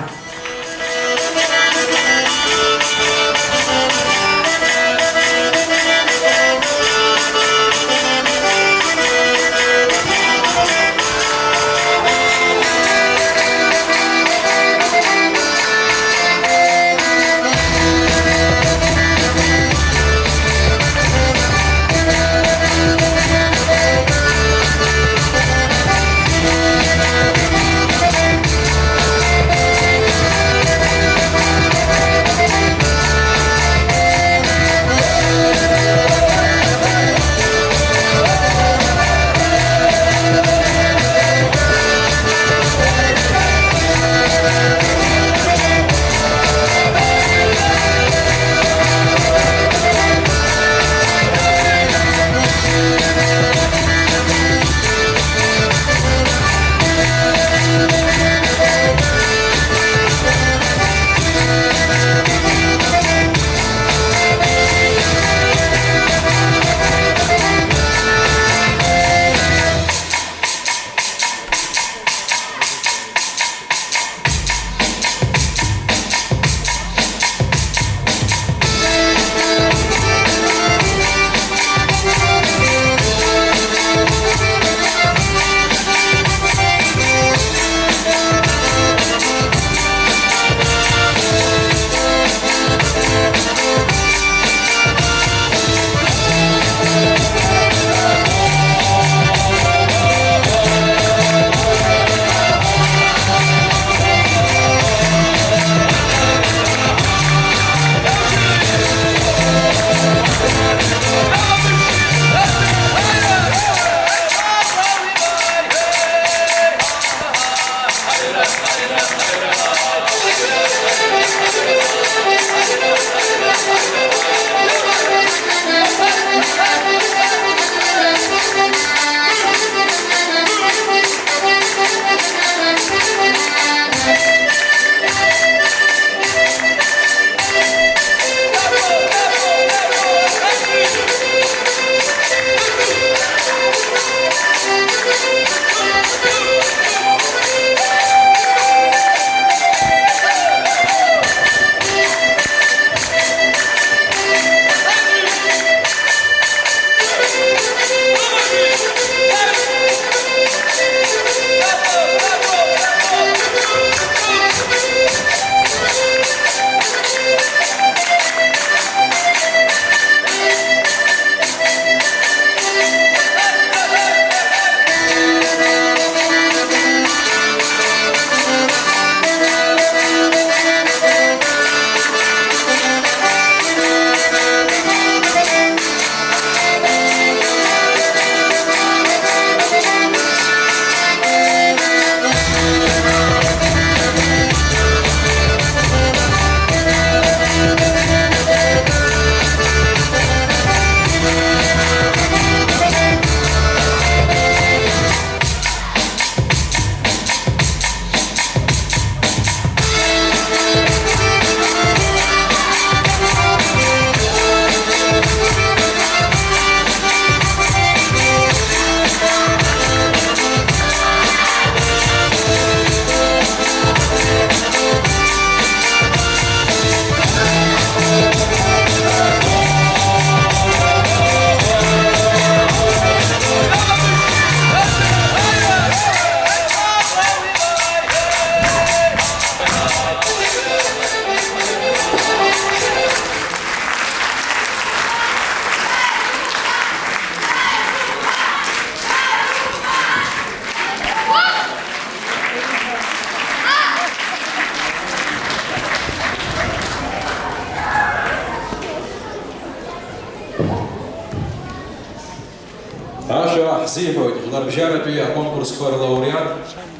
Ашәа ҳзиҳәоит Жәларбжьаратәи аконкурсқәа рлауреат,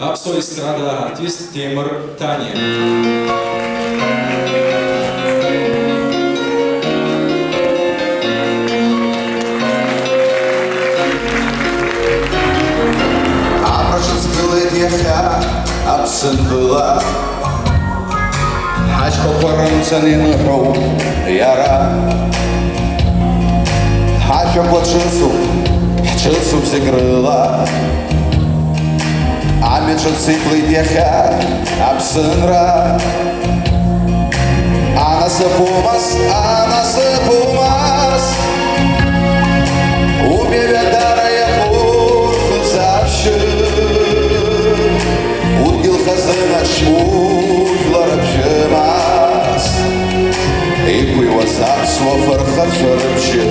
аԥсуа естрада артист Ҭемыр Ҭаниа. Абра ҿыцгылеит иахьа Аԥсынтәыла. Ҳашьхақәа рымцаны иныҳәоуп иара. Ҳажәақәа ҿыцуп, ҳҿыцуп зегь рыла. Амҩа ҿыц иблит иахьа Аԥсынра. Анасыԥ умаз, анасыԥ умаз. Умҩа ҩадара иаҟәыхыз аԥшьы. Удгьыл хазынаҿ ужәлар аԥшәымас иқәыҩуаз аԥсуа фырхацәа рыбжьы.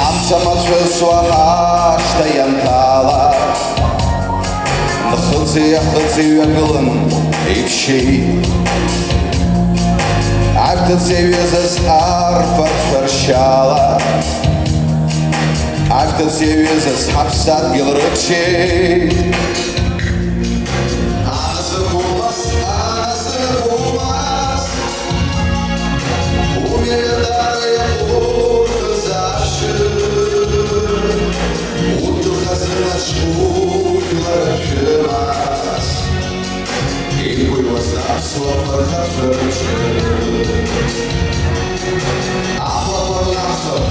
Амца мацәысуа ҳашҭа ианҭала, нхыҵи ахыҵи ҩагылан иԥшьеит. Ажәҭыц иаҩызаз арԥарцәа ршьала, ажәҭыц иаҩызаз ҳаԥсадгьыл рыччеит. Анасыԥ умаз, анасыԥ умаз, умҩа ҩадара иаҟәыхыз аԥшьы, удгьыл хазынаҿ ужәлар аԥшәымас. Иқәыҩуаз аԥсуа фырхацәа рыбжьы. Ахәлаԥа рнахып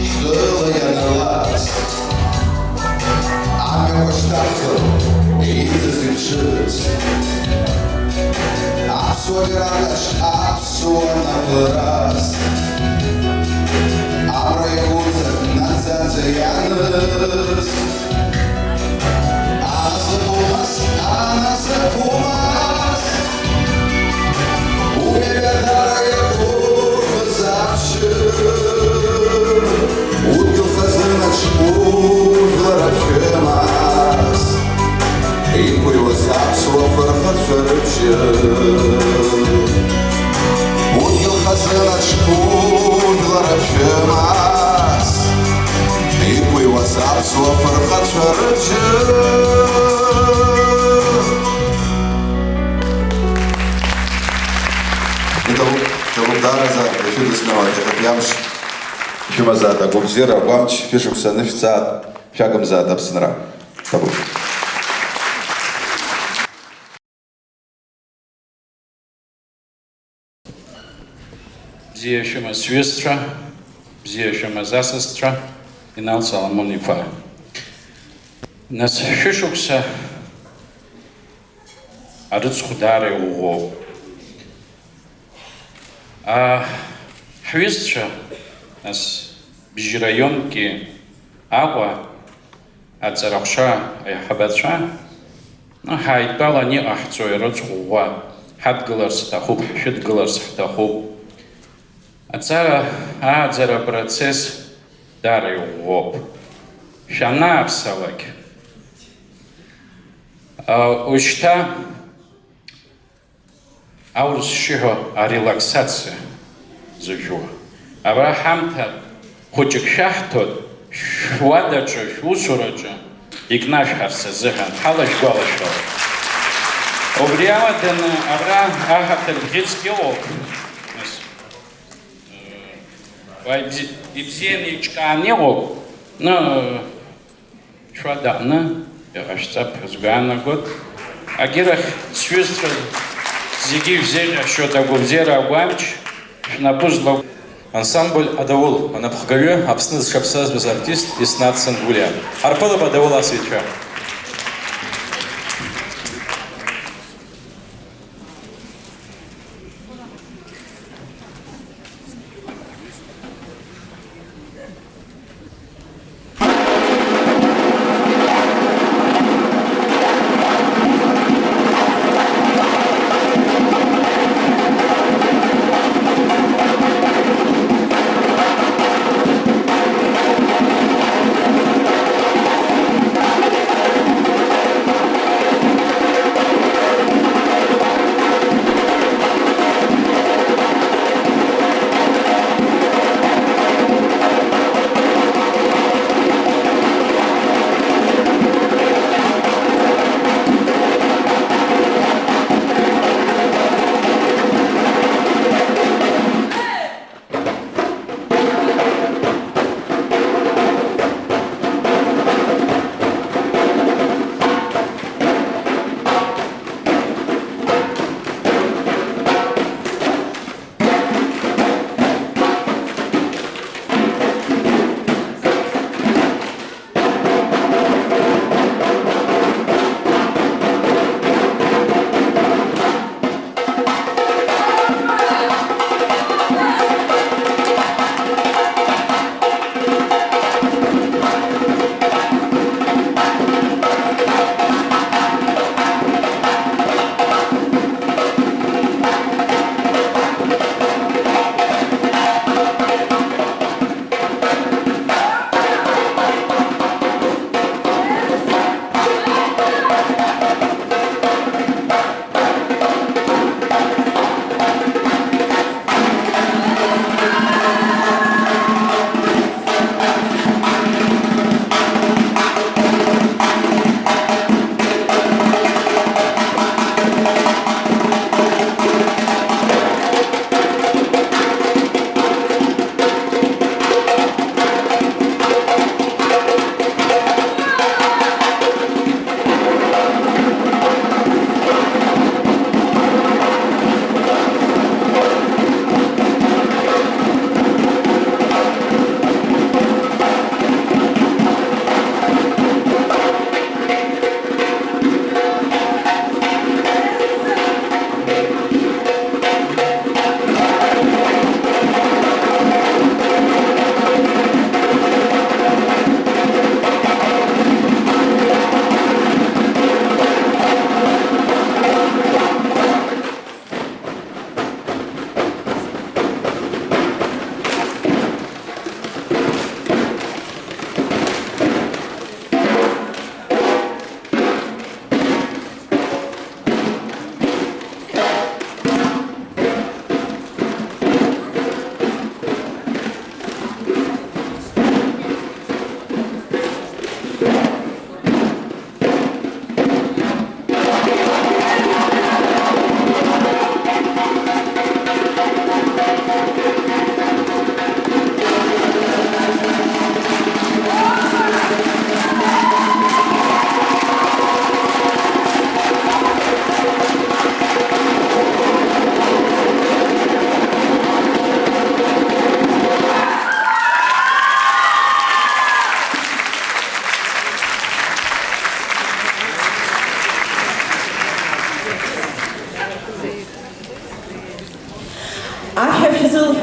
ҳтәыла ианылаз. Амҩақәа шьҭаҳхып еизаз иԥшыз. Аԥсуа бираҟ аҿ аԥсуа напы раз. Абра иаҟәыҵып наӡаӡа ианыз. Анасыԥ умаз, анасыԥ умаз, умҩа ҩадара иаҟәыхыз аԥшьы, удгьыл хазынаҿ ужәлар аԥшәымас иқәыҩуаз аԥсуа фырхацәа рыбжьы. Удгьыл хазынаҿ ужәлар аԥшәымас иқәыҩуаз аԥсуа фырхацәа рыбжьы. Иҭабуп, иҭабуп даараӡа ишәыдысныҳәалак иахьатәи амш. Шәымазаат агәабзиара, агәамч, шәышықәса анышәҵаат, шәагымзаат Аԥсынра. Иҭабуп. Бзиа шәымаз сҩызцәа, бзиа шәымаз асасцәа, Инал Соломон-иԥа. Нас шәышықәса арыцхә даара иӷәӷәоуп. А, ҳҩызцәа, нас, бжьраионки Аҟәа аҵарахәша аиҳабацәа, ну, ҳааидтәалан иҟаҳҵо ирыцхә ӷәӷәа, ҳадгыларц ҳҭахуп, ҳшәыдгыларц ҳҭахуп. Аҵара ааӡара апроцесс даара иӷәӷәоуп. Шәанааԥсалак, а, ушьҭа аурыс шиҳәо арелаксациа зыжәуа. Ара ҳамҭа хәыҷык шәаҳҭоит, шәуадаҿы, шәусураҿы икнашәҳарц азыҳәан, ҳалашәгәалашәалап. Убри аладаны абра аҳаҭыр бӷьыцк иҟоуп. Уа ибзи-, ибзианы иҿкааны иҟоуп. Ну, шәуадаҟны иҟашәҵап ҳәа сгәы иаанагоит. Агьырахь, сҩызцәа зегьы ишәзеиӷьасшьоит агәабзиара агәамч шәнапы злаку. Ансамбль Адауыл анапхгаҩы, Аԥсны зҽаԥсазтәыз артист Еснаҭ Сангәлиа. Ҳарԥылап Адауыл асыҩцәа.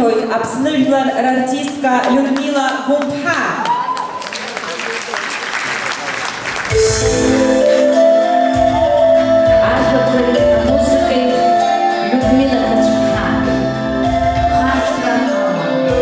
Аԥсны жәлар рартистка Людмила Гәымԥҳа. Ажәақәеи амузыкеи Людмила Ҭаҵәԥҳа. Хашҭра ала.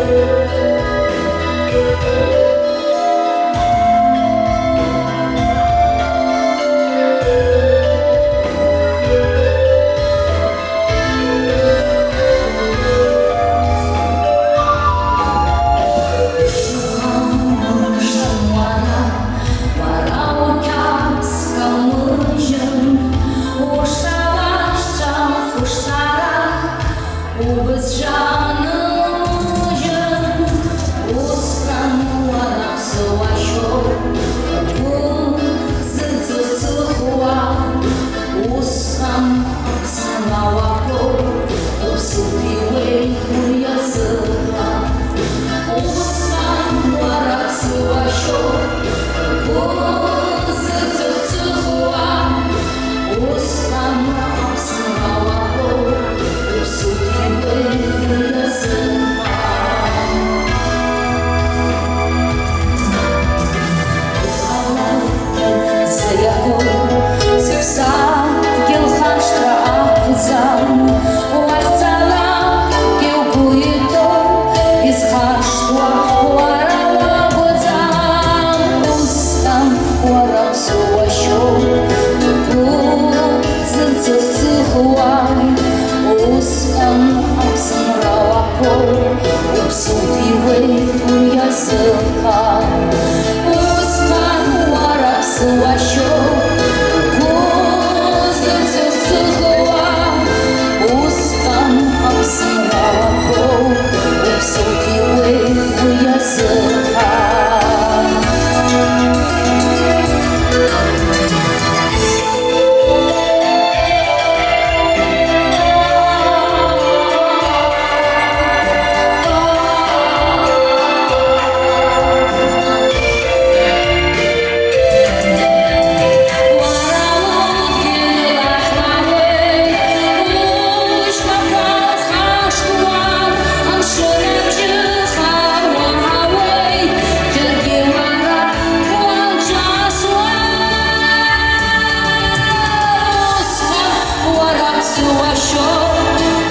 Убызшәа нылжьын, усҟан уара ԥсуа шьоук, угәы зыҵыхуа, усҟан Аԥсны ауакоуп, уԥсуп иуеит уи азыҳәан. Усҟан уара ԥсуа шьоук, угәы зыҵыхуа, усҟан Аԥсны ауакоуп, уԥсуп иуеит уи азыҳәан. Зегь акоуп, зыԥсадгьыл хашҭра ақәӡам, уахьцалакгьы угәы иҭоу, изхашҭуа уара уакәӡам. Усҟан уара ԥсуа шьоук, угәы зыҵыхуа, усҟан Аԥсынра уақәоуп. Уԥсуп иуеит уи азыҳәан. Усҟан уара ԥсуа шьоук, угәы зыцәыхыла. Усҟан Аԥсынра уақәоуп. Уԥсуп иуеит уи азыҳәан. Уара ԥсуа шьоук,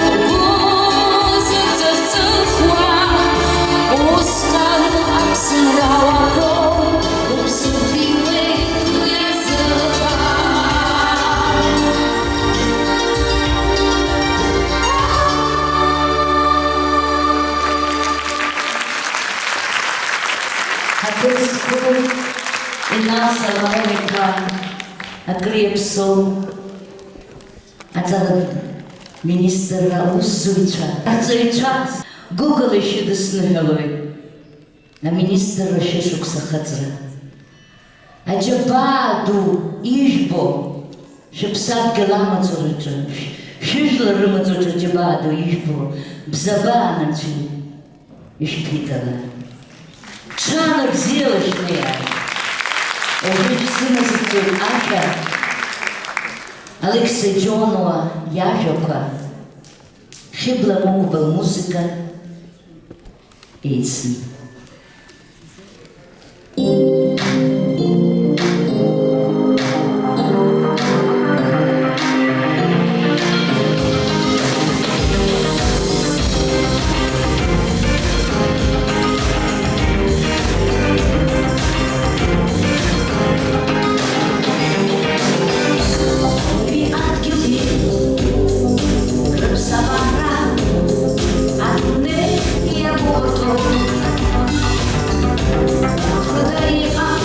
угәы зыҵәыхуа, усҟан Аԥсынра уақәоуп, уԥсуп иуеит уи азыҳәан. Аҭыр зқәу Инал Соломон-иԥа акыр иаԥсоу аҵара министрра аусзуҩцәа, арҵаҩцәа гәыкала ишәыдысныҳәалоит. Аминистрра шәышықәса ахыҵра. Аџьабаа ду ижәбо, шәыԥсадгьыл амаҵураҿы, шә-, шәыжәлар рымаҵураҿы аџьабаа ду ижәбо, бзабаа анцәа ишәԥигалар. Ҽаанбзиала шәнеиааит. Уажәы шәзыназыгӡоит ашәа Алықьса Џьонуа иажәақәа, Хьыбла Мықәба лмузыка еицны. Уи адгьыл иқәуп, рыԥсабара адунеи иабоуҵо. Хыда иҟам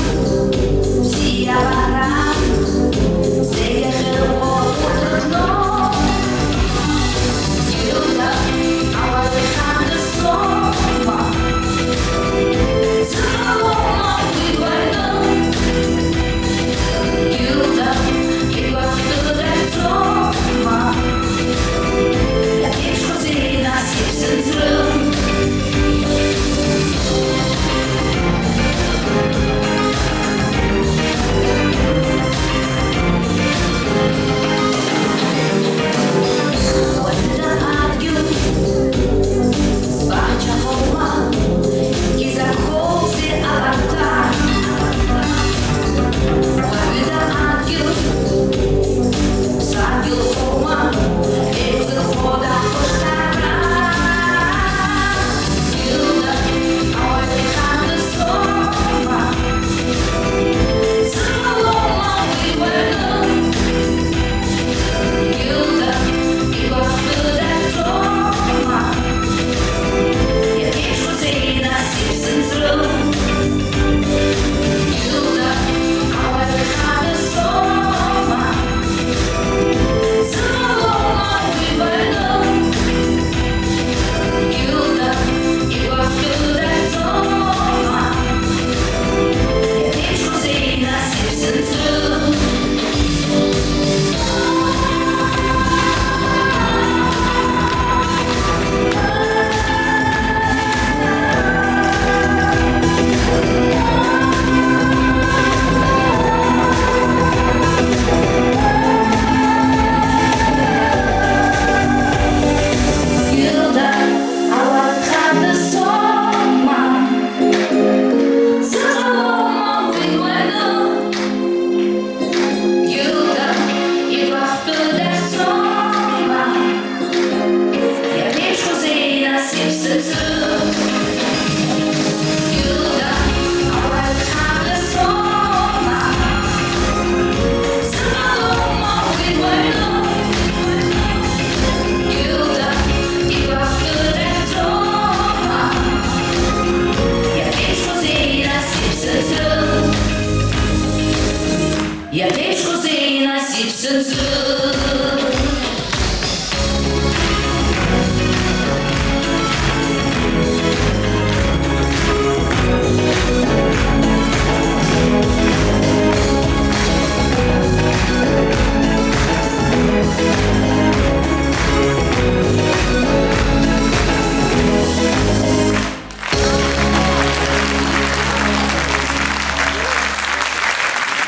Иахьеиҿкаазеи нас иԥсыӡы?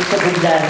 Исабугдар.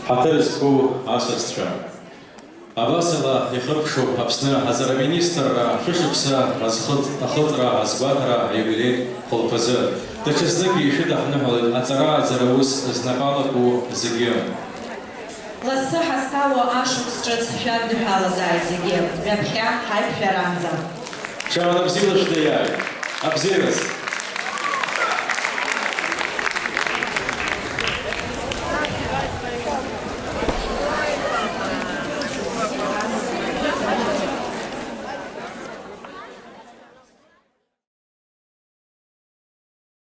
Ҳаҭыр зқәу асасцәа, абасала ихыркәшоуп Аԥсны аҵара аминистрра шәышықәса азхыҵ-, ахыҵра азгәаҭара аиубилеитә хәылԥазы. Даҽазныкгьы ишәыдаҳныҳәалеит аҵара-ааӡара аус знапы алаку зегьы. Лассы ҳазҭало ашықәс ҿыц шәадныҳәалазааит зегьы, ҩаԥхьа ҳаиқәшәаранӡа. Шәаанбзиала шәнеиааит, абзиараз!